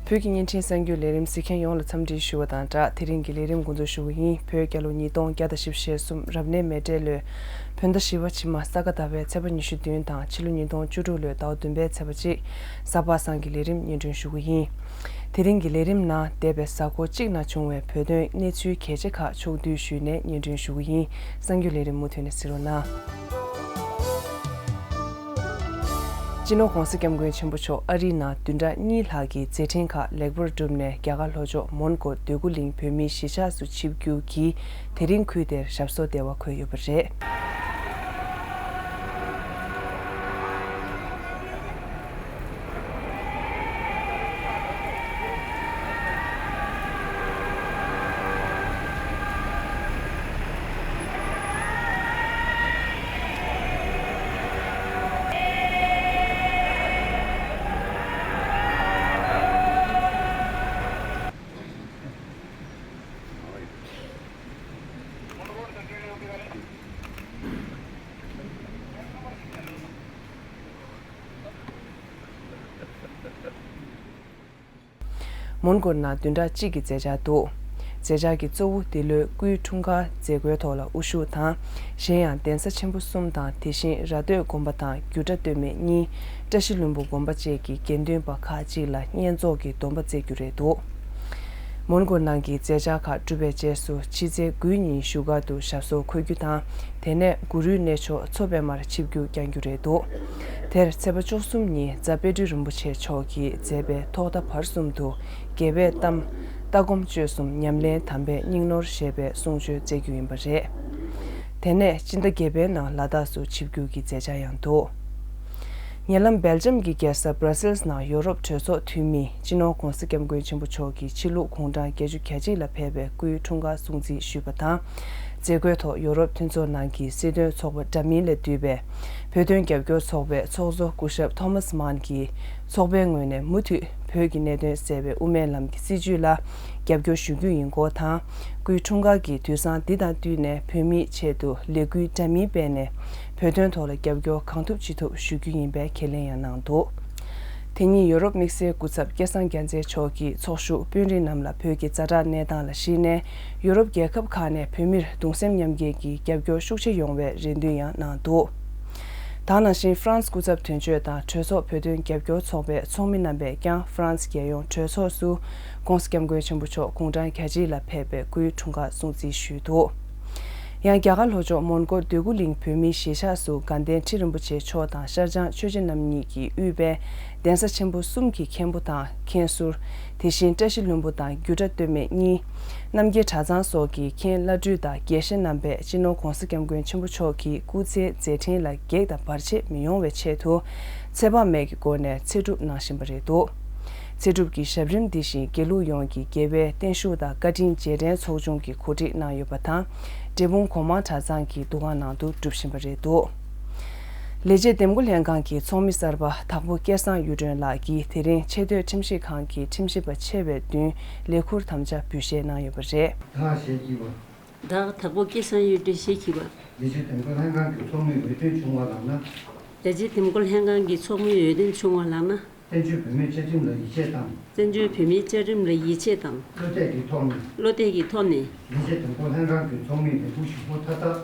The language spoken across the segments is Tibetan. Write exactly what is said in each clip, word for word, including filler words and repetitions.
བོད་ཀྱི་བརྙན་འཕྲིན་གསར་འགྱུར་ལས་རིམ་གཟིགས་མཁན་ཡོངས་ལ་འཚམས་འདྲི་ཞུ་བ་དང་སྦྲགས། དེ་རིང་གི་ལས་རིམ་འགོ་འཛུགས་ཞུ་གི་ཡིན། བོད་རྒྱལ་ལོ་ཉིས་སྟོང་བརྒྱ་དང་བཞི་བཅུ་ཞེ་གསུམ་རབ་གནས་མེ་སྤྲེལ་ལོའི་བོད་ཟླ་བཞི་པ་ཕྱི་མ་ས་ག་ཟླ་བའི་ཚེས་པ་ཉི་ཤུ་བདུན་དང་ཕྱི་ལོ་ཉིས་སྟོང་བཅུ་དྲུག་ལོའི་ཟླ་བ་བདུན་པའི་ཚེས་པ་གཅིག་གཟའ་པ་སངས་ཀྱི་ལས་རིམ་སྙན་སྒྲོན་ཞུ་གི་ཡིན། དེ་རིང་གི་ལས་རིམ་ནང་འདས་པའི་གཟའ་འཁོར་གཅིག་ནང་བྱུང་བའི་བོད་དོན་གནས་ཚུལ་གལ་ཆེ་ཁག་ཕྱོགས་བསྡུས་ཞུས་ནས་སྙན་སྒྲོན་ཞུ་གི་ཡིན། གསར་འགྱུར་ལས་རིམ་མུ་མཐུད་ནས་གཟིགས་རོགས་གནང་། སྤྱི་ནོར་༧གོང་ས་༧སྐྱབས་མགོན་ཆེན་པོ་མཆོག་ཨ་རིའི་ནང་བདུན་ཕྲག་གཉིས་ལྷག་གི་མཛད་འཕྲིན་ཁག་ལེགས་པར་བསྒྲུབས་ནས་རྒྱ་གར་ལྷོ་ཕྱོགས་མོན་གྷོ་འདོད་རྒུ་གླིང་བོད་མིའི་གཞིས་ཆགས་སུ་ཆིབས་བསྒྱུར་གྱིས་དེ་རིང་ཁུལ་དེར་ཞབས་སོར་བདེ་བར་འཁོད་ཡོད་པ་རེད། མོན་གྷོ་ནང་བདུན་ཕྲག་གཅིག་གི་མཛད་འཆར་འདུག་མཛད་འཆར་གྱི་གཙོ་བོ་འདི་ལོའི་སྐུའི་འཁྲུངས་སྐར་མཛད་སྒོའི་ཐོག་ལ་དབུ་བཞུགས་དང་། གཞན་ཡང་གདན་ས་ཆེན་པོ་གསུམ་དང་། དེ་བཞིན་ར་སྟོད་དགོན་པ་དང་རྒྱུད་གྲྭ་སྟོད་སྨད་གཉིས། བཀྲ་ཤིས་ལྷུན་པོ་དགོན་པ་བཅས་ཀྱི་དགེ་འདུན་པ་ཁག་ཅིག་ལ་བསྙེན་རྫོགས་ཀྱི་སྡོམ་པ་བསྩལ་རྒྱུ་རེད་འདུག་མོན་གྷོ་ནང་གི་མཛད་འཆར་ཁག་གྲུབ་པའི་རྗེས་སུ་ཕྱི་ཚེས་དགུའི་ཉིན་བཞུགས་སྒར་དུ་ཞབས་སོར་འཁོད་རྒྱུ་དང་། དེ་ནས་གུ་རུའི་གནས་མཆོག་མཚོ་པདྨར་ཆིབས་བསྒྱུར་བསྐྱང་རྒྱུ་རེད་འདུག་དེར་ཚེས་པ་བཅུ་གསུམ་ཉིན་རྫ་དཔལ་སྤྲུལ་རིན་པོ་ཆེ་མཆོག་གིས་མཛད་པའི་ཐོག་མཐའ་བར་གསུམ་དུ་དགེ་བའི་གཏམ། ལྟ་སྒོམ་སྤྱོད་གསུམ་ཉམས་ལེན་དམ་པའི་སྙིང་ནོར་ཞེས་པའི་གསུང་ཆོས་སྩལ་རྒྱུ་ཡིན་པ་རེད། དེ་ནས་སྤྱི་ཟླ་བརྒྱད་པའི་ནང་ལ་དྭགས་སུ་ཆིབས་བསྒྱུར་གྱི་མཛད་འཆར་ཡང་འདུག་ཉེ་ལམ་སྦེལ་ཇམ་གྱི་རྒྱལ་ས་བྷ་ར་སིལ་ནང་ཡོ་རོབ་གྲོས་ཚོགས་འཐུས་མི་སྤྱི་ནོར་༧གོང་ས་༧སྐྱབས་མགོན་ཆེན་པོ་མཆོག་གིས་ཕྱི་ལུགས་དགུང་གྲངས་བརྒྱད་ཅུ་གྱ་གཅིག་ལ་ཕེབས་པའི་སྐུའི་འཁྲུངས་སྐར་སྲུང་བརྩི་ཞུས་པ་དང་། མཛད་སྒོའི་ཐོག་ཡོ་རོབ་མཐུན་ཚོགས་ནང་གི་སྲིད་དོན་ཚོགས་པ་འདྲ་མིན་ལས་བསྡུས་པའི་བོད་དོན་རྒྱབ་སྐྱོར་ཚོགས་པའི་ཚོགས་གཙོ་སྐུ་ཞབས་ཐོ་མཱས་མཱན་གྱིས། ཚོགས་པའི་ངོས་ནས་མུ་མཐུད་བོད་ཀྱི་གནད་དོན་གསལ་བའི་དབུ་མའི་ལམ་གྱི་སྲིད་བྱུས་ལ་རྒྱབ་སྐྱོར་ཞུ་རྒྱུ་ཡིན་སྐོར་དང་། སྐུའི་འཁྲུངས་སྐར་གྱི་དུས་བཟང་འདི་དང་བསྟུན་ནས་བོད་མིའི་ཆེད་དུ་ལས་འགུལ་འདྲ་མིན་སྤེལ་ནས། བོད་དོན་ཐོག་ལ་རྒྱབ་སྐྱོར་གང་ཐུབ་ཅི་ཐུབ་ཞུ་རྒྱུ་ཡིན་པའི་ཁས་ལེན་ཡང་གནང་འདུག་དེ་ཉིན་ཡོ་རོབ་དམིགས་བསལ་སྐུ་ཚབ་སྐལ་བཟང་རྒྱལ་མཚན་མཆོག་གིས་ཚོགས་ཞུགས་དཔོན་རིགས་རྣམས་ལ་བོད་ཀྱི་ཛ་དྲག་གནས་སྟངས་ལ་གཞིགས་ནས། ཡོ་རོབ་རྒྱལ་ཁབ་ཁག་ནས་བོད་མིར་གདུང་སེམས་མཉམ་སྐྱེད་ཀྱི་རྒྱབ་སྐྱོར་ཤུགས་ཆེ་ཡོང་བའི་རེ་འདུན་ཡང་གནང་འདུག་ད་ག་ནང་བཞིན་ཧྥ་རན་སི་སྐུ་ཚབ་དོན་གཅོད་དང་གྲོས་ཚོགས་བོད་དོན་རྒྱབ་སྐྱོར་ཚོགས་པའི་ཚོགས་མི་རྣམ་པས་ཀྱང་ཧྥ་རན་སི་རྒྱལ་ཡོངས་གྲོས་ཚོགས་སུ་༧གོང་ས་༧སྐྱབས་མགོན་ཆེན་པོ་མཆོག་དགུང་གྲངས་གྱ་གཅིག་ལ་ཕེབས་པའི་སྐུའི་འཁྲུངས་སྐར་སྲུང་བརྩི་ཞུས་འདུག་ཡང་རྒྱ་གར་ལྷོ་ཕྱོགས་མོན་གྷོ་འདོད་རྒུ་གླིང་བོད་མིའི་གཞིས་ཆགས་སུ་དགའ་ལྡན་ཁྲི་རིན་པོ་ཆེ་མཆོག་དང་ཤར་བྱང་ཆོས་རྗེ་རྣམ་གཉིས་ཀྱིས་དབུས་པའི་གདན་ས་ཆེན་པོ་གསུམ་གྱི་མཁན་པོ་དང་མཁན་ཟུར། དེ་བཞིན་བཀྲ་ཤིས་ལྷུན་པོ་དང་རྒྱུད་གྲྭ་སྟོད་སྨད་གཉིས། རྣམ་རྒྱལ་གྲྭ་ཚང་སོགས་ཀྱི་མཁན་བླ་སྤྲུལ་དང་དགེ་བཤེས་རྣམ་པས་སྤྱི་ནོར་༧གོང་ས་༧སྐྱབས་མགོན་ཆེན་པོ་མཆོག་གི་སྐུ་ཚེའི་མཛད་འཕྲིན་ལ་གེགས་དང་བར་ཆད་མི་ཡོང་བའི་ཆེད་དུ་ཚེ་དཔག་མེད་ཀྱི་སྒོ་ནས་ཚེ་སྒྲུབ་གནང་བཞིན་པ་རེད་འདུག་ཚེ་སྒྲུབ་ཀྱི་ཞབས་རིམ་འདི་བཞིན་དགེ་ལུགས་ཡོངས་ཀྱི་དགེ་བའི་བརྟན་བཞུགས་དང་བཀའ་དྲིན་རྗེས་དྲན་ཚོགས་ཆུང་གིས་གོ་སྒྲིག་གནང་ཡོད་པ་དང་། འབྲས་སྤུངས་གོང་མ་གྲྭ་ཚང་གི་འདུ་ཁང་ནང་དུ་སྒྲུབ་བཞིན་པ་རེད་འདུག་ལས་བྱེད་འདེམས་བསྐོ་ལྷན་ཁང་གི་ཚོགས་མི་གསར་པ་དྭགས་པོ་སྐལ་བཟང་གཡུ་སྒྲོན་ལགས་ཀྱིས་དེ་རིང་ཆེས་མཐོའི་ཁྲིམས་ཞིབ་ཁང་གི་ཁྲིམས་ཞིབ་པ་ཆེ་བའི་མདུན་ལས་ཁུར་དམ་བཅའ་འབུལ་བཞེས་གནང་ཡོད་པ་རེད། བདག་ཞེས་བགྱི་བ། བདག་དྭགས་པོ་སྐལ་བཟང་གཡུ་སྒྲོན་ཞེས་བགྱི་བ། ལས་བྱེད་འདེམས་བསྐོ་ལྷན་ཁང་གི་ཚོགས་མིའི་འོས་ཐོན་བྱུང་བ་ལགས་ན། ལས་བྱེད་འདེམས་བསྐོ་ལྷན་ཁང་གི་ཚོགས་མིའི་འོས་ཐོན་བྱུང་བ་ལགས་ན། བཙན་བྱོལ་བོད་མིའི་བཅའ་ཁྲིམས་ལ་ཡིད་ཆེས་དང་། བཙན་བྱོལ་བོད་མིའི་བཅའ་ཁྲིམས་ལ་ཡིད་ཆེས་དང་། བློ་གཏད་ཀྱི་ཐོག་ནས། བློ་གཏད་ཀྱི་ཐོག་ནས། ལས་བྱེད་འདེམས་བསྐོ་ལྷན་ཁང་གི་ཚོགས་མིའི་ལས་འཁུར་ཞུ་སྒོ་མཐའ་དག་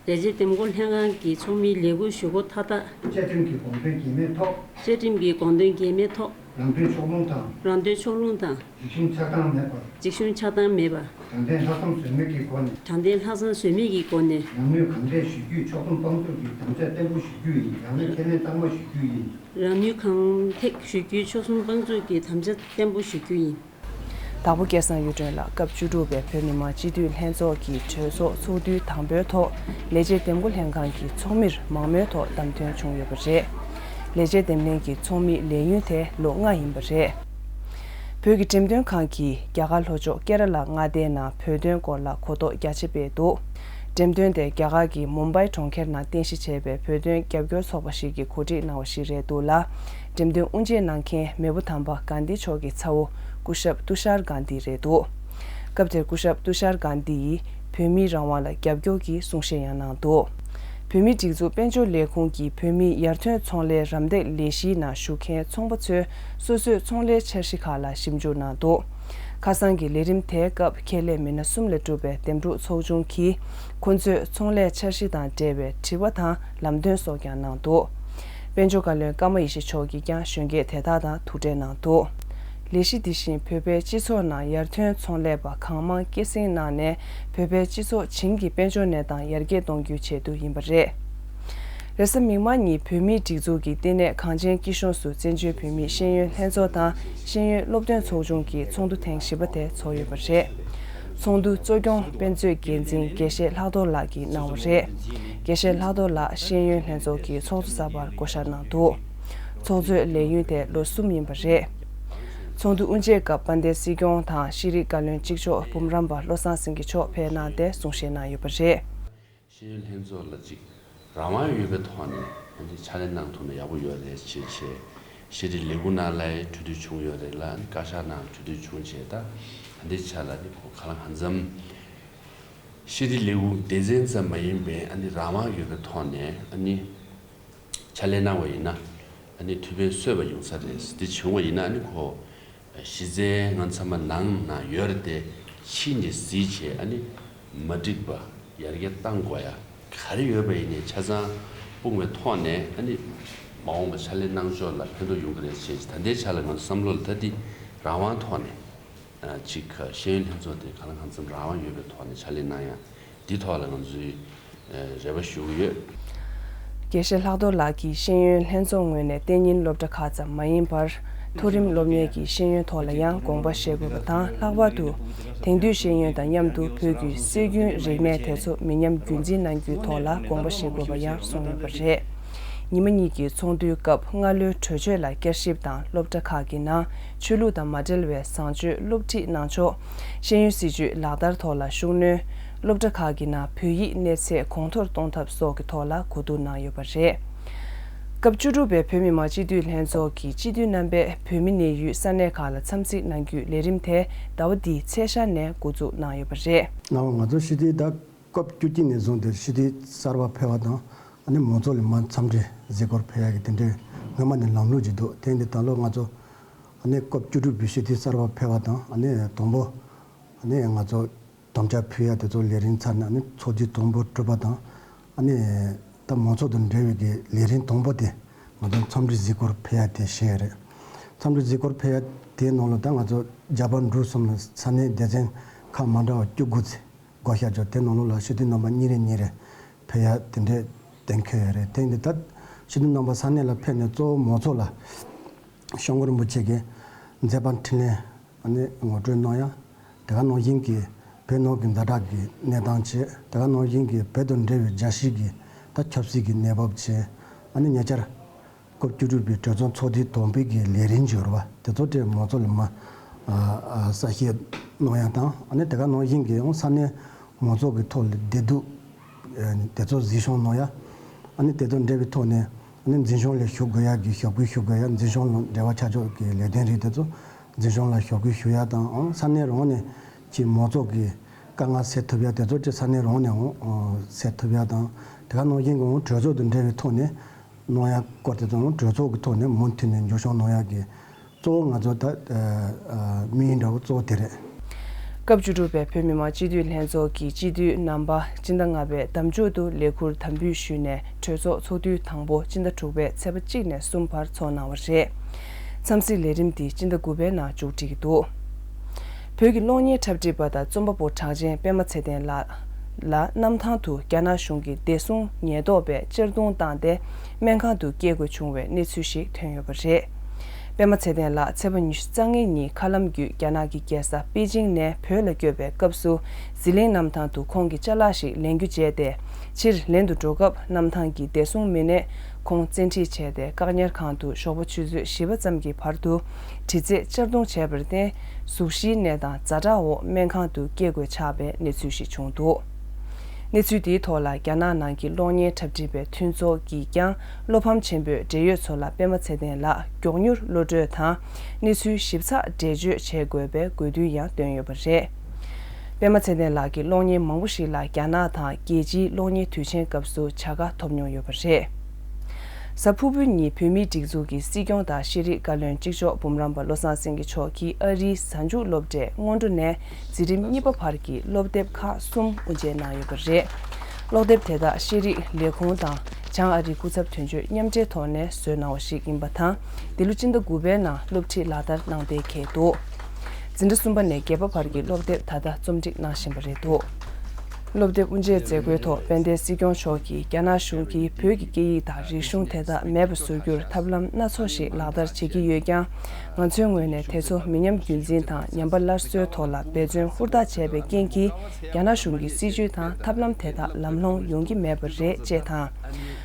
ལས་བྱེད་འདེམས་བསྐོ་ལྷན་ཁང་གི་ཚོགས་མིའི་ལས་འཁུར་ཞུ་སྒོ་མཐའ་དག་བཅའ་ཁྲིམས་ཀྱི་དགོངས་དོན་འགལ་མེད་ཐོག་བཅའ་ཁྲིམས་ཀྱི་དགོངས་དོན་འགལ་མེད་ཐོག་རང་དོན་ཕྱོགས་ལྷུང་དང་། རང་དོན་ཕྱོགས་ལྷུང་དང་། འཇིགས་ཞུམ་ཆགས་སྡང་མེད་པར། འཇིགས་ཞུམ་ཆགས་སྡང་མེད་པར། དྲང་བདེན་ལྷག་བསམ་ཟོལ་མེད་ཀྱི་སྒོ་ནས། དྲང་བདེན་ལྷག་བསམ་ཟོལ་མེད་ཀྱི་སྒོ་ནས། རང་ནུས་གང་ཐད་ཞུ་རྒྱུའི་ཕྱོགས་བསྡོམས་དཔང་བཙུགས་ཀྱི་དམ་བཅའ་བརྟན་པོ་ཞུ་རྒྱུ་ཡིན། རང་ནུས་ཁས་ལེན་གཙང་མ་ཞུ་རྒྱུ་ཡིན། རང་ནུས་གང་ཐད་ཞུ་རྒྱུའི་ཕྱོགས་བསྡོམས་དཔང་བཙུགས་ཀྱི་དམ་བཅའ་བརྟན་པོ་ཞུ་རྒྱུ་ཡིན། དྭགས་པོ་སྐལ་བཟང་གཡུ་སྒྲོན་ལགས་སྐབས་བཅུ་དྲུག་པའི་བོད་མི་མང་སྤྱི་འཐུས་ལྷན་ཚོགས་ཀྱི་གྲོས་ཚོགས་ཚོགས་དུས་དང་པོའི་ཐོག་ལས་བྱེད་འདེམས་བསྐོ་ལྷན་ཁང་གི་ཚོགས་མིར་མང་མོས་ཐོག་བདམས་ཐོན་བྱུང་ཡོད་པ་རེད། ལས་བྱེད་འདེམས་ལྷན་གྱི་ཚོགས་མིའི་ལས་ཡུན་དེ་ལོ་ལྔ་ཡིན་པ་རེད། བོད་ཀྱི་འགྲེམས་སྟོན་ཁང་གིས་རྒྱ་གར་ལྷོ་ཕྱོགས་ཀེ་ར་ལ་མངའ་སྡེའི་ནང་བོད་དོན་སྐོར་ལ་གོ་རྟོགས་རྒྱ་ཆེ་སྤེལ་འདུག་འགྲེམས་སྟོན་དེ་རྒྱ་གར་གྱི་མུམ་བྷའི་གྲོང་ཁྱེར་ནང་རྟེན་གཞི་བྱས་པའི་བོད་དོན་རྒྱབ་སྐྱོར་ཚོགས་པ་ཞིག་གིས་གོ་སྒྲིག་གནང་བ་ཞིག་རེད་འདུག་ལ། འགྲེམས་སྟོན་དབུ་འབྱེད་གནང་མཁན་མེས་པོ་དམ་པ་གྷན་དྷི་མཆོག་གི་ཚ་བོ་སྐུ་ཞབས་ཏུ་ཤར་གྷན་དྷི་རེད་འདུག་སྐབས་དེར་སྐུ་ཞབས་ཏུ་ཤར་གྷན་དྷི་ཡིས་བོད་མིའི་རང་དབང་ལ་རྒྱབ་སྐྱོར་གྱི་གསུང་བཤད་ཡང་གནང་འདུག་བོད་མིའི་སྒྲིག་འཛུགས་དཔལ་འབྱོར་ལས་ཁུངས་ཀྱིས་བོད་མིའི་ཡར་ཐོན་ཚོང་ལས་རམ་འདེགས་ལས་གཞིའི་ནང་ཞུགས་མཁན་ཚོང་པ་ཚོས་སོ་སོའི་ཚོང་ལས་འཆར་གཞི་ཁག་ལ་ཞིབ་འཇུག་གནང་འདུག་ཁ་སང་གི་ལས་རིམ་དེའི་སྐབས་ཁྱད་ལས་མི་སྣ་གསུམ་ལས་གྲུབ་པའི་འདེམས་སྒྲུག་ཚོགས་ཆུང་གིས་ཁོ་ཚོའི་ཚོང་ལས་འཆར་གཞི་དང་འབྲེལ་བའི་དྲི་བ་དང་ལམ་སྟོན་སོགས་ཀྱང་གནང་འདུག་དཔལ་འབྱོར་བཀའ་བློན་ཀརྨ་ཡེ་ཤེས་མཆོག་གིས་ཀྱང་གཞོན་སྐྱེས་དེ་དག་དང་ཐུག་འཕྲད་གནང་འདུག་ལས་གཞི་འདི་བཞིན་བོད་པའི་སྤྱི་ཚོགས་ནང་ཡར་ཐོན་ཚོང་ལས་པ་གང་མང་སྐྱེད་སྲིང་གནང་ནས་བོད་པའི་སྤྱི་ཚོགས་བྱིངས་ཀྱི་དཔལ་འབྱོར་གནས་སྟངས་ཡར་རྒྱས་གཏོང་རྒྱུའི་ཆེད་དུ་ཡིན་པ་རེད། རེས་གཟའ་མིག་དམར་ཉིན་བོད་མིའི་སྒྲིག་འཛུགས་ཀྱི་བསྟི་གནས་གངས་ཅན་སྐྱིད་གཤོངས་སུ་བཙན་བྱོལ་བོད་མིའི་ཤེས་ཡོན་ལྷན་ཚོགས་དང་ཤེས་ཡོན་སློབ་སྟོན་ཚོགས་ཆུང་གི་ཚོགས་འདུ་ཐེངས་བཞི་པ་དེ་ཚོགས་ཡོད་པ་རེད། ཚོགས་འདུ་གཙོ་སྐྱོང་དཔེ་མཛོད་འགན་འཛིན་དགེ་བཤེས་ལྷག་རྡོར་ལགས་ཀྱིས་གནང་བ་རེད། དགེ་བཤེས་ལྷག་རྡོར་ལགས་ཤེས་ཡོན་ལྷན་ཚོགས་ཀྱི་ཚོགས་གཙོ་གསར་པར་བསྐོ་བཞག་གནང་འདུག་ཚོགས་གཙོའི་ལས་ཡུན་དེ་ལོ་གསུམ་ཡིན་པ་རེད། ཚོགས་འདུ་དབུ་འབྱེད་སྐབས་དཔལ་ལྡན་སྲིད་སྐྱོང་དང་ཤེས་རིག་བཀའ་བློན་གཅིག་ལྕོགས་འབུམ་རམས་པ་བློ་བཟང་སེང་གེ་མཆོག་ཕེབས་གནང་སྟེ་གསུང་བཤད་གནང་ཡོད་པ་རེད། ཤེས་ཡོན་ལྷན་ཚོགས་ལ་ཅིག་རང་དབང་ཡོད་པའི་ཐོག་ནས་ཕྱག་ལས་གནང་ཐུབ་ན་ཡག་པོ་ཡོད་རེད་ཅེས་བྱས། ཤེས་རིག་ལས་ཁུངས་ནང་ལ་གྲོས་བསྡུར་བྱུང་ཡོད་རེད་ལ། བཀའ་ཤག་ནང་གྲོས་བསྡུར་བྱུང་བྱས། ད་ད་ལྟའི་ཆ་ལ་ནི་ཁོ་གང་ལ་གང་འཚམ་ཤེས་རིག་ལས་ཁུངས་སྡེ་ཚན་ཙམ་མ་ཡིན་པའི་ཨ་ནི་རང་དབང་ཡོད་པའི་ཐོག་ནས་ཨ་ནི་ཕྱག་ལས་གནང་བ་ཡིན་ན་ཨ་ནི་ཐུགས་ཕན་གསོས་པ་ཡོང་ས་རེད། དེ་བྱུང་བ་ཡིན་ན་ཨ་ནི་ཁོ་གཞི་རྩའི་ང་ཚང་མ་ནང་ན་ཡོད་རེད་དེ། ཕྱི་ནས་གཟིགས་བྱས་ཨ་ནི་མ་འགྲིག་པ་ཡར་རྒྱས་གཏང་དགོས་ཡ་ག་རེ་ཡོད་པ་ཡིན་ནའི་ཆ་ཚང་སྤུངས་པའི་ཐོག་ནས་ཨ་ནི་མ་འོངས་པ་ཕྱག་ལས་གནང་ཕྱོགས་ལ་ཕན་ཐོགས་ཡོང་གི་རེད་ཅེས། ད་ལྟའི་ཆ་ལ་ང་ཚོ་བསམ་བློ་ལ་ད་འདི་རང་དབང་ཐོག་ནས་ཅིག་ཤེས་ཡོན་ལྷན་ཚོགས་དེ་གང་ལ་གང་འཚམ་རང་དབང་ཡོད་པའི་ཐོག་ནས་ཕྱག་ལས་གནང་ཡ་འདི་ཐོག་ལ་ང་ཚོས་རེ་བ་ཞུ་གི་ཡོད། དགེ་བཤེས་ལྷག་རྡོར་ལགས་ཀྱིས་ཤེས་ཡོན་ལྷན་ཚོགས་ངོས་ནས་གཏན་ཉིན་སློབ་གྲྭ་ཁག་ཙམ་མ་ཡིན་པར་མཐོ་རིམ་སློབ་གཉེར་གྱི་ཤེས་ཡོན་ཐོག་ལ་ཡང་དགོངས་པ་བཞེས་དགོས་པ་དང་། ལྷག་པར་དུ་དེང་དུས་ཤེས་ཡོན་དང་མཉམ་དུ་བོད་ཀྱི་སྲོལ་རྒྱུན་རིག་གནས་དེ་ཚོ་མི་ཉམས་རྒྱུན་འཛིན་གནང་རྒྱུའི་ཐོག་ལ་དགོངས་པ་བཞེས་དགོས་པ་ཡང་གསུངས་ཡོད་པ་རེད། ཉི་མ་གཉིས་ཀྱི་ཚོགས་འདུའི་སྐབས་སྔ་ལོའི་གྲོས་ཆོད་ལ་བསྐྱར་ཞིབ་དང་། སློབ་གྲྭ་ཁག་གི་ནང་ཆོས་ལུགས་དང་མ་འབྲེལ་བའི་བཟང་སྤྱོད་སློབ་ཁྲིད་གནང་ཕྱོགས། ཤེས་ཡོན་སྲིད་བྱུས་ལག་བསྟར་ཐོག་ལ་ཤུགས་སྣོན། སློབ་གྲྭ་ཁག་གི་ནང་བོད་ཡིག་གནས་ཚད་གོང་མཐོར་གཏོང་ཐབས་སོགས་ཀྱི་ཐོག་ལ་གོ་བསྡུར་གནང་ཡོད་པ་རེད། སྐབས་བཅུ་དྲུག་པའི་བོད་མི་མང་སྤྱི་འཐུས་ལྷན་ཚོགས་ཀྱི་སྤྱི་འཐུས་རྣམ་པས་བོད་མི་གནས་ཡུལ་ས་གནས་ཁག་ལ་འཚམས་གཟིགས་གནང་རྒྱུའི་ལས་རིམ་དེ་ཟླ་བ་འདིའི་ཚེས་ཤར་ནས་འགོ་འཛུགས་གནང་ཡོད་པ་རེད། ནའོ། ང་ཚོ་སྤྱི་འཐུས་ད་སྐབས་བཅུ་གཅིག་ནས་བཟུང་སྟེ་སྤྱི་འཐུས་གསར་པ་ཕེབས་པ་དང་། ཨ་ནི་མང་ཚོགས་ལ་མར་འཚམས་འདྲི་གཟིགས་སྐོར་ཕེབས་ཡག་གི་དེ་འདྲའི་སྔོན་མ་ནས་ལམ་ལུགས་ཅིག་འདུག་དེ་འདི་ད་ལོ་ང་ཚོ་ཨ་ནི་སྐབས་བཅུ་དྲུག་པའི་སྤྱི་འཐུས་གསར་པ་ཕེབས་པ་དང་། ཨ་ནི་དང་པོ་ཨ་ནི་ང་ཚོ་དམ་བཅའ་ཕུལ་ཡག་དེ་ཚོ་ལས་རིམ་ཚར་ནས། ཨ་ནི་ཚོགས་དུས་དང་པོ་གྲུབ་པ་དང་། ཨ་ནི་ད་མང་ཚོགས་དང་འབྲེལ་བའི་གི་ལས་རིམ་དང་པོ་དེ་ང་ཚོ་འཚམས་འདྲི་གཟིགས་སྐོར་ཕེབས་ཡག་དེ་བྱས་ཡོད་རེད། འཚམས་འདྲི་གཟིགས་སྐོར་ཕེབས་ཡག་དེའི་ནང་ལ་ད་ང་ཚོ་རྒྱ་བལ་འབྲུག་གསུམ་ལ་ས་གནས་སྡེ་ཚན་ཁག་མ་འདྲ་བ་བཅུ་དགུ་ཙམ་བགོ་བཤའ་བྱས། དེ་ནང་ལོགས་ལ་སྤྱི་འཐུས་རྣམ་པ་གཉིས་རེ་གཉིས་རེ་ཕེབས་ཡག་དེ་འདྲའི་གཏན་འཁེལ་ཡོད་རེད། དེ་འདི་ལྟར་སྤྱི་འཐུས་རྣམ་པ་ས་གནས་ལ་ཕེབས་ནས་གཙོ་བོ་མང་ཚོགས་ལ་སྐྱབས་མགོན་རིན་པོ་ཆེ་གི་མཛད་པ་འཕྲིན་ལས་ཨ་ནི་ངོ་སྤྲོད་གནང་ཡག་དེ་ག་ནང་བཞིན་གྱི་བོད་ནང་གི་ཛ་དྲག་གི་གནས་སྟངས་བྱས། དེ་ག་ནང་བཞིན་གྱི་བོད་དང་འབྲེལ་བའི་རྒྱལ་སྤྱི་གི་ད་ཆབ་སྲིད་ཀྱི་གནས་བབ་བྱས། ཨ་ནི་ཉེ་ཆར་སྐབས་བཅུ་དྲུག་པའི་གྲོས་ཚོགས་ཚོགས་དུས་དང་པོའི་གི་ལས་རིམ་ཅིག་ཡོད་རེད་པ། དེ་ཚོ་དེ་མང་ཚོགས་ལ་མར་ཨ་ཨ་གསལ་བཤད་གནང་ཡག་དང་། ཨ་ནི་དེ་ག་ནང་བཞིན་གྱི་ཡང་ས་གནས་མང་ཚོགས་ཀྱི་ཐོག་ལ་བདེ་སྡུག་ཨ་དེ་ཚོ་གཟིགས་ཞིབ་གནང་ཡག་ཨ་ནི་དེ་དང་འབྲེལ་བའི་ཐོག་ནས་ཨ་ནི་འཛིན་སྐྱོང་ལ་ཞུགས་དགོས་ཡག་གི་ཞབས་སྐུལ་ཞུ་དགོས་ཡག་འཛིན་སྐྱོང་ལ་འབྲེལ་བ་ཆགས་ཕྱོགས་ཀྱི་ལས་དོན་རིགས་དེ་ཚོ་འཛིན་སྐྱོང་ལ་ཞབས་སྐུལ་ཞུ་ཡག་དང་། ཨང་ས་གནས་རང་ནས་ཀྱི་མང་ཚོགས་ཀྱི་དཀའ་ངལ་སེལ་ཐུབ་ཡག་དེ་ཚོ་ཅིག་ས་གནས་རང་ནས་འོང་སེལ་ཐུབ་ཡག་དང་། དེ་ག་ནང་བཞིན་གྱི་འོང་གྲོས་ཚོགས་དང་འབྲེལ་བའི་ཐོག་ནས་གནང་ཡག་སྐོར་དེ་ཚོ་འོང་གྲོས་ཚོགས་ཀྱི་ཐོག་ནས་མུ་མཐུད་ནས་མཇུག་སྐྱོང་གནང་ཡག་གི་གཙོ་བོ་ང་ཚོ་ད་དམིགས་ཡུལ་འདྲ་བོ་གཙོ་བོ་དེ་རེད། སྐབས་བཅུ་དྲུག་པའི་བོད་མི་མང་སྤྱི་འཐུས་ལྷན་ཚོགས་ཀྱི་སྤྱི་འཐུས་རྣམ་པ་སྤྱི་ཟླ་ལྔ་པའི་ཟླ་མཇུག་ཏུ་ལས་ཁུར་དམ་འབུལ་ཞུས་ནས་གྲོས་ཚོགས་ཚོགས་དུས་དང་པོ་སྤྱི་ཟླ་དྲུག་པའི་ཚེས་པ་གཅིག་ནས་གསུམ་བར་འཚོགས་གནང་བ་རེད། འཚམས་གཟིགས་ལས་རིམ་འདི་སྤྱི་ཟླ་དགུ་པའི་ནང་མཇུག་སྒྲིལ་གྱི་འདུག་བོད་ཀྱི་གློག་བརྙན་འཁྲབ་ཁྲིད་པ་དང་རྩོམ་པ་པོ་གྲགས་ཅན་པད་མ་ཚེ་བརྟན་ལགས་ལ་གནམ་ཐང་དུ་རྒྱ་ནག་གཞུང་གི་བདེ་སྲུང་ཉེན་རྟོག་པས་གཅར་རྡུང་བཏང་སྟེ་སྨན་ཁང་དུ་སྐྱེལ་དགོས་བྱུང་བའི་གནས་ཚུལ་ཞིག་ཐོན་ཡོད་པ་རེད། པད་མ་ཚེ་བརྟན་ལགས་ཚེས་པ་ཉི་ཤུ་རྩ་ལྔའི་ཉིན་མཁའ་ལམ་བརྒྱུད་རྒྱ་ནག་གི་རྒྱལ་ས་པེ་ཅིང་ནས་བོད་ལ་བསྐྱོད་པའི་སྐབས་སུ། ཟི་ལིང་གནམ་ཐང་དུ་ཁོང་གི་ཅ་ལག་ཞིག་ལེན་རྒྱུ་བྱས་ཏེ། ཕྱིར་ལེན་དུ་འགྲོ་སྐབས་གནམ་ཐང་གི་བདེ་སྲུང་མི་སྣས་ཁོང་བཙན་ཁྲིད་བྱས་ཏེ། བཀག་ཉར་ཁང་དུ་ཞོགས་པ་ཆུ་ཚོད་བཞི་པ་ཙམ་གྱི་བར་དུ་དྲི་རྩད་གཅར་རྡུང་བྱས་པར་བརྟེན། གཟུགས་གཞིའི་གནས་སྟངས་ཛ་དྲག་འོག་སྨན་ཁང་དུ་སྐྱེལ་དགོས་ཆགས་པའི་གནས་ཚུལ་ཞིག་བྱུང་འདུག་གནས་ཚུལ་དེའི་ཐོག་ལ་རྒྱ་ནག་ནང་གི་གློག་བརྙན་འཁྲབ་ཁྲིད་པའི་མཐུན་ཚོགས་ཀྱིས་ཀྱང་བློ་ཕམ་ཆེན་པོས་འབྲེལ་ཡོད་ཚོ་ལ་པད་མ་ཚེ་བརྟན་ལགས་མགྱོགས་མྱུར་གློད་གྲོལ་དང་། གནས་ཚུལ་ཞིབ་ཚགས་འགྲེལ་བརྗོད་བྱེད་དགོས་པའི་དགོས་འདུན་ཡང་བཏོན་ཡོད་པ་རེད། པད་མ་ཚེ་བརྟན་ལགས་ཀྱིས་གློག་བརྙན་མང་པོ་ཞིག་ལ་རྒྱ་ནག་དང་རྒྱལ་སྤྱིའི་གློག་བརྙན་དུས་ཆེན་སྐབས་སུ་བྱ་དགའ་ཐོབ་མྱོང་ཡོད་པ་རེད། གཟའ་ཕུར་བུ་ཉིན་བོད་མིའི་སྒྲིག་འཛུགས་ཀྱི་སྲིད་སྐྱོང་དང་ཤེས་རིག་བཀའ་བློན་གཅིག་ལྕོགས་འབུམ་རམས་པ་བློ་བཟང་སེང་གེ་མཆོག་གིས་ཨ་རིའི་གཟའ་མཇུག་སློབ་གྲྭའི་སྔོན་འགྲོ་ནས་འཛིན་རིམ་གཉིས་པ་བར་གྱི་སློབ་དེབ་ཁག་གསུམ་དབུ་འབྱེད་གནང་ཡོད་པ་རེད། སློབ་དེབ་དེ་དག་ཤེས་རིག་ལས་ཁུངས་དང་བྱང་ཨ་རིའི་སྐུ་ཚབ་དོན་གཅོད་མཉམ་འབྲེལ་ཐོག་ནས་བཟོས་གནང་བ་ཞིག་ཡིན་པ་དང་། འདི་ལོ་སྤྱི་ཟླ་དགུ་པའི་ནང་སློབ་ཁྲིད་ལག་བསྟར་གནང་གཏན་འཁེལ་འདུག་འཛིན་གྲྭ་གསུམ་པ་ནས་བརྒྱད་པ་བར་གྱི་སློབ་དེབ་ད་ལྟ་རྩོམ་སྒྲིག་གནང་བཞིན་པ་རེད་འདུག་སློབ་དེབ་དབུ་འབྱེད་མཛད་སྒོའི་ཐོག་དཔལ་ལྡན་སྲིད་སྐྱོང་མཆོག་གིས་རྒྱ་ནག་གཞུང་གིས་བོད་ཀྱི་སྐད་ཡིག་དང་རིག་གཞུང་དེ་དག་མེད་པ་བཟོ་རྒྱུར་ཐབས་ལམ་སྣ་ཚོགས་ཤིག་ལག་བསྟར་བྱེད་ཀྱི་ཡོད་ཀྱང་། ང་ཚོའི་ངོས་ནས་དེ་ཚོ་མི་ཉམས་རྒྱུན་འཛིན་དང་ཉམས་པ་སླར་གསོའི་ཐོག་ལ་འབད་བརྩོན་ཧུར་ཐག་བྱས་པའི་རྐྱེན་གྱིས། རྒྱ་ནག་གཞུང་གི་སྲིད་བྱུས་དང་ཐབས་ལམ་དེ་དག་ལམ་ལྷོང་ཡོང་གི་མེད་པ་རེད་ཅེས་དང་།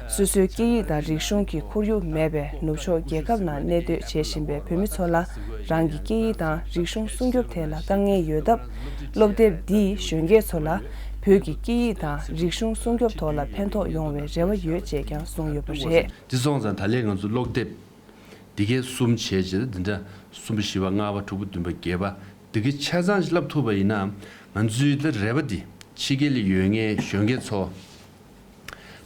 སོ་སོའི་སྐད་ཡིག་དང་རིག་གཞུང་གི་ཁོར་ཡུག་མེད་པའི་ནུབ་ཕྱོགས་རྒྱལ་ཁབ་ནང་གནས་སྡོད་བྱེད་བཞིན་པའི་བོད་མི་ཚོ་ལ་རང་གི་སྐད་ཡིག་དང་རིག་གཞུང་སྲུང་སྐྱོབ་ཐད་ལ་དཀའ་ངལ་ཡོད་སྟབས། སློབ་དེབ་འདིས་གཞོན་སྐྱེས་ཚོ་ལ་བོད་ཀྱི་སྐད་ཡིག་དང་རིག་གཞུང་སྲུང་སྐྱོབ་ཐོག་ལ་ཕན་ཐོགས་ཡོང་བའི་རེ་བ་ཡོད་ཅེས་ཀྱང་གསུངས་ཡོད་པ་རེད། དེ་སོང་ཙང་ད་ལན་ང་ཚོ་སློབ་དེབ་འདི་གའི་གསུམ་བྱས་རྗེས་འདི་འདྲ་གསུམ་པ་བཞི་པ་ལྔ་པ་དྲུག་པ་བདུན་པ་བརྒྱད་པ་འདི་གའི་ཆ་ཚང་ཞིག་བསླབ་ཐུབ་པ་ཡིན་ན། ང་ཚོའི་འདི་རེ་བ་འདི་ཕྱི་རྒྱལ་ལ་ཡོད་མཁན་གཞོན་སྐྱེས་ཚོ་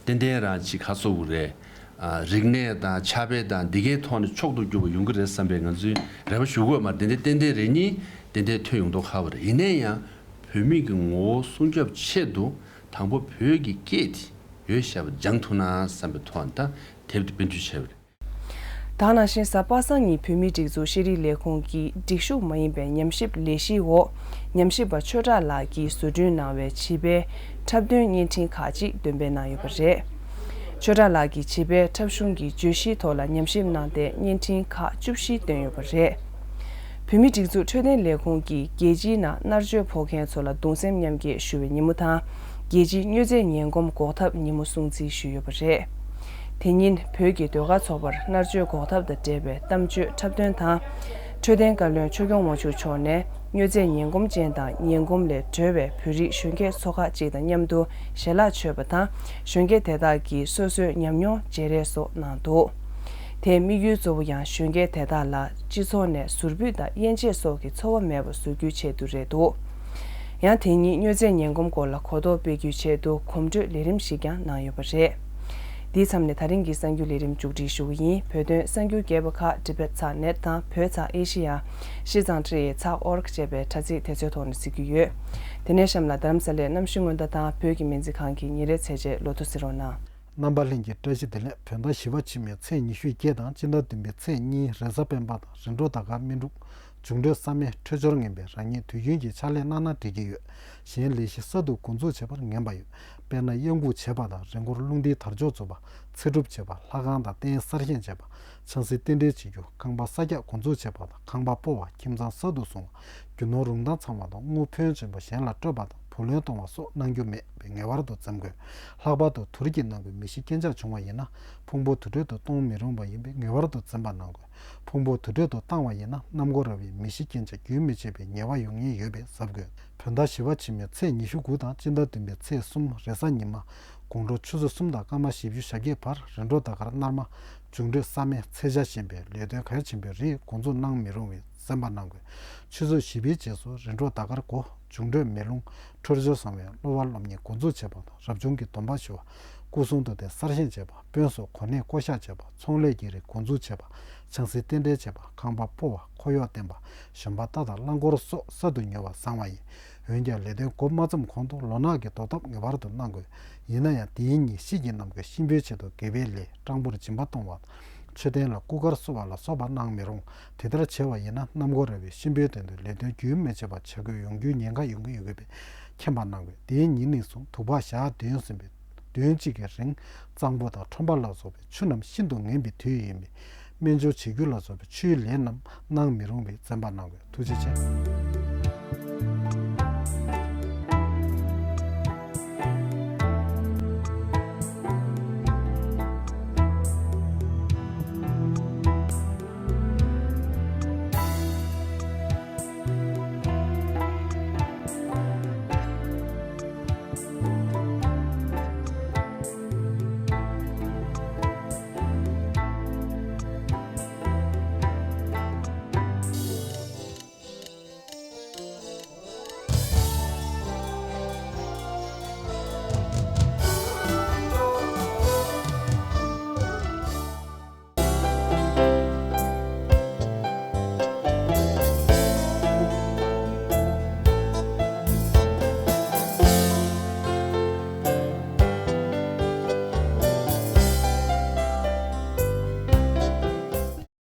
ཏན་ཏན་རང་ཅིག་ཁ་གསོ་དགོས་རེད། ཨ། རིག་གནས་དང་ཕྱག་དཔེ་དང་འདི་གའི་ཐོག་ནས་མཆོག་ཏུ་གྱུར་པ་ཡོང་གི་རེད་བསམ་པའི་ང་ཚོའི་རེ་བ་ཞུ་དགོས་མ་རེད། དེ་འདྲ་ཏན་ཏན་རེ་གཉིས་ཏན་ཏན་ཐོན་ཡོང་མདོག་ཁ་པོ་རེད། ཡིན་ན་ཡང་བོད་མི་གི་ངོ་བོ་སྲུང་སྐྱོབ་ཆེད་དུ་དང་པོ་བོད་ཀྱི་སྐད་དེ་ཡོད་བཤད་པ་སྦྱང་ཐུབ་ན་བསམ་པའི་ཐོག་ནས་ད་དེབ་དེ་སྤེལ་འཐུས་བྱས་པ་རེད། ད་ག་ནང་བཞིན་གཟའ་པ་སངས་ཉིན་བོད་མིའི་སྒྲིག་འཛུགས་ཤེས་རིག་ལས་ཁུངས་ཀྱི་སྒྲིག་ཞུགས་མ་ཡིན་པའི་ཉམས་ཞིབ་ལས་གཞིའི་འོག་ཉམས་ཞིབ་པ་ཆོས་གྲགས་ལགས་ཀྱིས་བཟོ་སྐྲུན་གནང་བའི་བྱིས་པའི་འཁྲབ་སྟོན་བརྙན་འཕྲིན་ཁག་ཅིག་འདོན་སྤེལ་གནང་ཡོད་པ་རེད། ཆོས་གྲགས་ལགས་ཀྱིས་བྱིས་པའི་འཁྲབ་གཞུང་གི་བརྗོད་གཞིའི་ཐོག་ལ་ཉམས་ཞིབ་གནང་སྟེ་བརྙན་འཕྲིན་ཁག་བཅུ་བཞི་བཏོན་ཡོད་པ་རེད། བོད་མིའི་སྒྲིག་འཛུགས་འཕྲོད་བསྟེན་ལས་ཁུངས་ཀྱིས་རྒྱལ་སྤྱིའི་ནང་མནར་གཅོད་ཕོག་མཁན་ཚོ་ལ་གདུང་སེམས་མཉམ་སྐྱེད་ཞུ་བའི་ཉིན་མོ་དང་། རྒྱལ་སྤྱིའི་མྱོས་རྫས་ངན་གོམས་འགོག་ཐབས་ཉིན་མོ་སྲུང་བརྩི་ཞུས་ཡོད་པ་རེད། དེ་ཉིན་བོད་ཀྱི་ཟློས་གར་ཚོགས་པར་མནར་གཅོད་འགོག་ཐབས་དང་འབྲེལ་བའི་གཏམ་བརྗོད་འཁྲབ་སྟོན་དང་། འཕྲོད་བསྟེན་བཀའ་བློན་ཆོས་སྐྱོང་དབང་ཕྱུག་མཆོག་ནས་མྱོས་རྫས་ངན་གོམས་ཅན་དང་ངན་གོམས་ལས་གྲོལ་བའི་བོད་རིགས་གཞོན་སྐྱེས་ཚོ་ཁག་ཅིག་དང་མཉམ་དུ་ཞལ་ལག་མཆོད་པ་དང་། གཞོན་སྐྱེས་དེ་དག་གིས་སོ་སོའི་ཉམས་མྱོང་བརྗེ་རེས་སོགས་གནང་འདུག་དེའི་དམིགས་ཡུལ་གཙོ་བོ་ཡང་གཞོན་སྐྱེས་དེ་དག་ལ་སྤྱི་ཚོགས་ནས་ཟུར་ཕུད་དང་དབྱེ་འབྱེད་སོགས་ཀྱི་ཚོར་བ་མེད་པ་བཟོ་རྒྱུའི་ཆེད་དུ་རེད་འདུག་ཡང་དེ་ཉིན་མྱོས་རྫས་ངན་གོམས་སྐོར་ལ་གོ་རྟོགས་སྤེལ་རྒྱུའི་ཆེད་དུ་གོམ་བགྲོད་ལས་རིམ་ཞིག་ཀྱང་གནང་ཡོད་པ་རེད། འདིའི་མཚམས་ནས་ད་རིང་གི་གསར་འགྱུར་ལས་རིམ་མཇུག་སྒྲིལ་ཞུ་གི་ཡིན། བོད་དོན་གསར་འགྱུར་རྒྱས་པ་ཁག་ཏི་བེད་ཚག་ནེཊ་དང་བོད་ཚག་ཨེ་ཤི་ཡ། ཤི་ཙང་ཀྲི་ཡེ་ཚག་ཨོར་ཅེས་པའི་དྲ་ཚིགས་དེ་ཚོའི་ཐོག་ནས་གཟིགས་རྒྱུ་ཡོད། དེ་ནས་གཤམ་ལ་རྡ་རམ་ས་ལའི་གནམ་གཤིས་སྔོན་བརྡ་དང་བོད་ཀྱི་སྨན་རྩིས་ཁང་གི་ཉིན་རེའི་ཚེས་བཅད་ལོ་ཐོ་གཟིགས་རོགས་གནང་། རྣམ་པ་ལྷན་རྒྱས་བཀྲ་ཤིས་བདེ་ལེགས། བོད་ཟླ་བཞི་པ་ཕྱི་མའི་ཚེས་ཉི་ཤུ་བརྒྱད་དང་སྤྱི་ཟླ་བདུན་པའི་ཚེས་གཉིས་རེས་གཟའ་སྤེན་པ་དང་རིམ་གྲོ་ཟླ་སྐར་སྨིན་དྲུག་འབྱུང་འཕྲོད་བསམ་ཡས་འཕྲོད་སྦྱོར་ངན་པས་རང་ཉིད་དུས་རྒྱུན་གྱི་ཕྱག་ལས་གནང་ན་འགྲིག་གི་ཡོད། གཞན་ལས་གཞི་གསར་དུ་འགོ་འཛུགས་བྱེད་པར་ངན་པ་ཡོད། དཔེར་ན་གཡང་འགུགས་བྱེད་པ་དང་རི་མགོར་རླུང་རྟའི་དར་ལྕོག་འཛུགས་པ། ཚེ་སྒྲུབ་བྱེད་པ། ལྷ་ཁང་དང་རྟེན་གསར་བཞེངས་བྱེད་པ། ཆང་སའི་རྟེན་འབྲེལ་བྱེད་རྒྱུ། ཁང་པ་གསར་རྒྱག་འགོ་འཛུགས་བྱེད་པ་དང་ཁང་པ་སྤོ་བ། ཁྱིམ་ཚང་གསར་དུ་བཟུང་བ། རྒྱུ་ནོར་རུང་ཐང་ཚང་བ་དང་དངུལ་ཕོན་ཆེན་པོ་གཞན་ལ་སྤྲོད་པ་དང་བུ་ལོན་གཏོང་བ་སོགས་གནང་རྒྱུ་མེད་པའི་ངེས་པར་དུ་འཛེམ་དགོས། ལྷག་པར་དུ་དུ་རུ་གྱི་ནང་གི་མི་ཤི་རྐྱེན་ཆག་བྱུང་བ་ཡིན་ན་ཕུང་པོ་དུར་ཁྲོད་དུ་གཏོང་མི་རུང་བ་ཡིན་པས་ངེས་པར་དུ་འཛེམ་པ་གནང་དགོས། ཕུང་པོ་དུར་ཁྲོད་དུ་བཏང་བ་ཡིན་ན་གནམ་སྒོ་ར་བའི་མི་ཤི་རྐྱེན་ཆག་རྒྱུན་མི་ཆད་པའི་ཉེས་པ་ཡོང་ཉེན་ཡོད་པས་གཟབ་དགོས། བོད་ཟླ་བཞི་པ་ཕྱི་མའི་ཚེས་ཉི་ཤུ་དགུ་དང་སྤྱི་ཟླ་བདུན་པའི་ཚེས་གསུམ་རེས་གཟའ་ཉི་མ། དགོང་དྲོ་ཆུ་ཚོད་གསུམ་དང་སྐར་མ་བཞི་བཅུ་ཞེ་བརྒྱད་བར་རིམ་གྲོ་ཟླ་སྐར་སྣར་མ། འབྱུང་འཕྲོད་བསམ་ཡས་ཚེས་བཅད་ཞེས་པའི་ལས་དོན་གལ་ཆེན་པོའི་རིགས་འགོ་འཛུགས་གནང་མི་རུང་བས་འཛེམ་པ་གནང་དགོས། ཆུ་ཚོད་བཞི་པའི་རྗེས་སུ་རིམ་གྲོ་ཟླ་སྐར་དགུ། འབྱུང་འཕྲོད་མེ་རླུང་། འཕྲོད་སྦྱོར་བཟང་བའི་གློ་བ་སློབ་གཉེར་འགོ་འཛུགས་བྱེད་པ་དང་རབ་བྱུང་གི་སྡོམ་པ་ཞུ་བ། སྐུ་གསུང་ཐུགས་རྟེན་གསར་བཞེངས་བྱེད་པ། དཔོན་སོགས་གོ་གནས་བསྐོ་གཞག་བྱེད་པ། ཚོང་ལས་ཀྱི་རིགས་འགོ་འཛུགས་བྱེད་པ། ཆང་སའི་རྟེན་འབྲེལ་བྱེད་པ། ཁང་པ་སྤོ་བ། ཁོར་ཡུག་བརྟན་པ། གཞོན་པ་རྟ་དང་རླངས་འཁོར་སོགས་གསར་དུ་ཉོ་བ་བཟང་བ་ཡིན། འོན་ཀྱང་ལས་དོན་འགོ་མ་བརྩམས་གོང་དུ་ལོ་ནག་གི་གདོང་གཏམ་ངེས་པར་དུ་གནང་དགོས། ཡིན་ན་ཡང་དེའི་ཉིན་ཤི་ཀྱི་ནམ་མཁའི་གཤིན་པོའི་ཆེད་དུ་དགེ་བའི་ལས་སྤྲང་པོར་སྦྱིན་པ་གཏོང་བ། མཆོད་རྟེན་ལ་སྐུ་དཀར་གསོལ་བ་ལ་སོགས་པ་གནང་མི་རུང་། དེ་ལྟར་བྱས་པ་ཡིན་ན་གནམ་སྒོ་ར་བའི་གཤིན་པོའི་དོན་དུ་ལས་དོན་རྒྱུན་མི་ཆད་པར་བྱ་དགོས་ཡོང་རྒྱུའི་ཉེན་ཁ་ཡོང་གི་ཡོད་པས་མཁྱེན་པ་གནང་དགོས། དེའི་ཉིན་ནས་བཟུང་དུ་བ་ཞག་བདུན་ཟིན་པའི་བདུན་གཅིག་གི་རིང་གཙང་པོ་དང་ཁྲོན་པ་ལ་སོགས་པའི་ཆུ་རྣམས་ཤིན་ཏུ་ངན་པའི་དུས་ཡིན་པས། སྨན་སྦྱོར་བྱེད་རྒྱུ་ལ་སོགས་པའི་ཆུའི་ལས་རྣམས་གནང་མི་རུང་བས་འཛེམ་པ་གནང་དགོས། ཐུགས་རྗེ་ཆེ།